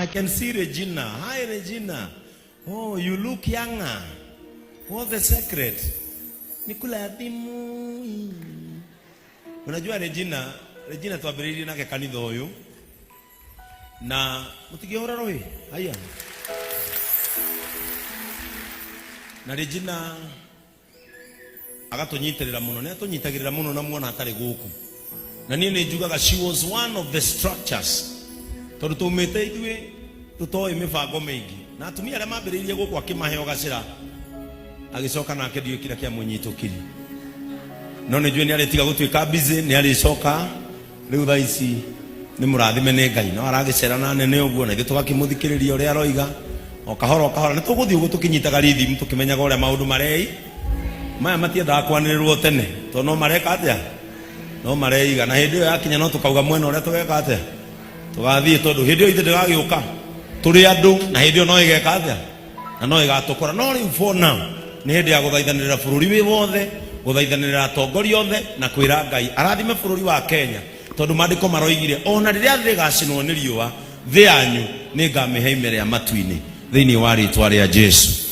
I can see Regina. Hi Regina. Oh, you look younger. What's the secret? Ni kula thimu. Unajua Regina, Regina twambĩrĩirie nake kanitha ũyũ na mũtingĩhũra rũĩ haya na Regina agatũnyitĩrĩra mũno nĩ atũnyitagĩrĩra mũno na muona atarĩ gũkũ na niĩ nĩ njugaga she was one of the structures tondũ tũmĩte ithuĩ tũtoĩ mĩbango mĩingĩ na atumia arĩa mambĩrĩirie gũkũ akĩmahe gacĩra agĩcoka nake ndiũĩ kĩrĩa kĩamũnyitũkirie no nĩ njũĩ nĩ arĩtiga gũtuĩka busy nĩ arĩcoka rĩu thaa ici nĩ mũrathime nĩ ngai no aragĩcera na nene ũguo na ithuĩ tũgakĩmũthikĩrĩria ũrĩa aroiga o kahora o kahora nĩ tũgũthiĩ ũguo tũkĩnyitaga rhythm tũkĩmenyaga ũrĩa maũndũ marei maya matiendaga kwanĩrĩrwo tene tondũ no mareka atĩa no mareiga na hĩndĩ ĩyo yakinya no tũkauga mwena ũrĩa tũgeka atĩa tũgathiĩ tondũ hĩndĩ ĩyo ithe ndĩgagĩũka tũrĩ andũ na hĩndĩ ĩyo no ĩgeka atĩa na no ĩgatũkora no rĩu for now nĩ hĩndĩ ya gũthaithanĩrĩra bũrũri wĩ wothe gũthaithanĩrĩra atongoria othe na kwĩra ngai arathime bũrũri wa kenya tondũ maandĩko maroigire ona rĩrĩa thĩ ĩgacinwo nĩ riũa thĩ yanyu nĩ ngamĩhe ime rĩa matu-inĩ thĩinĩ wa rĩtwa rĩa jesu.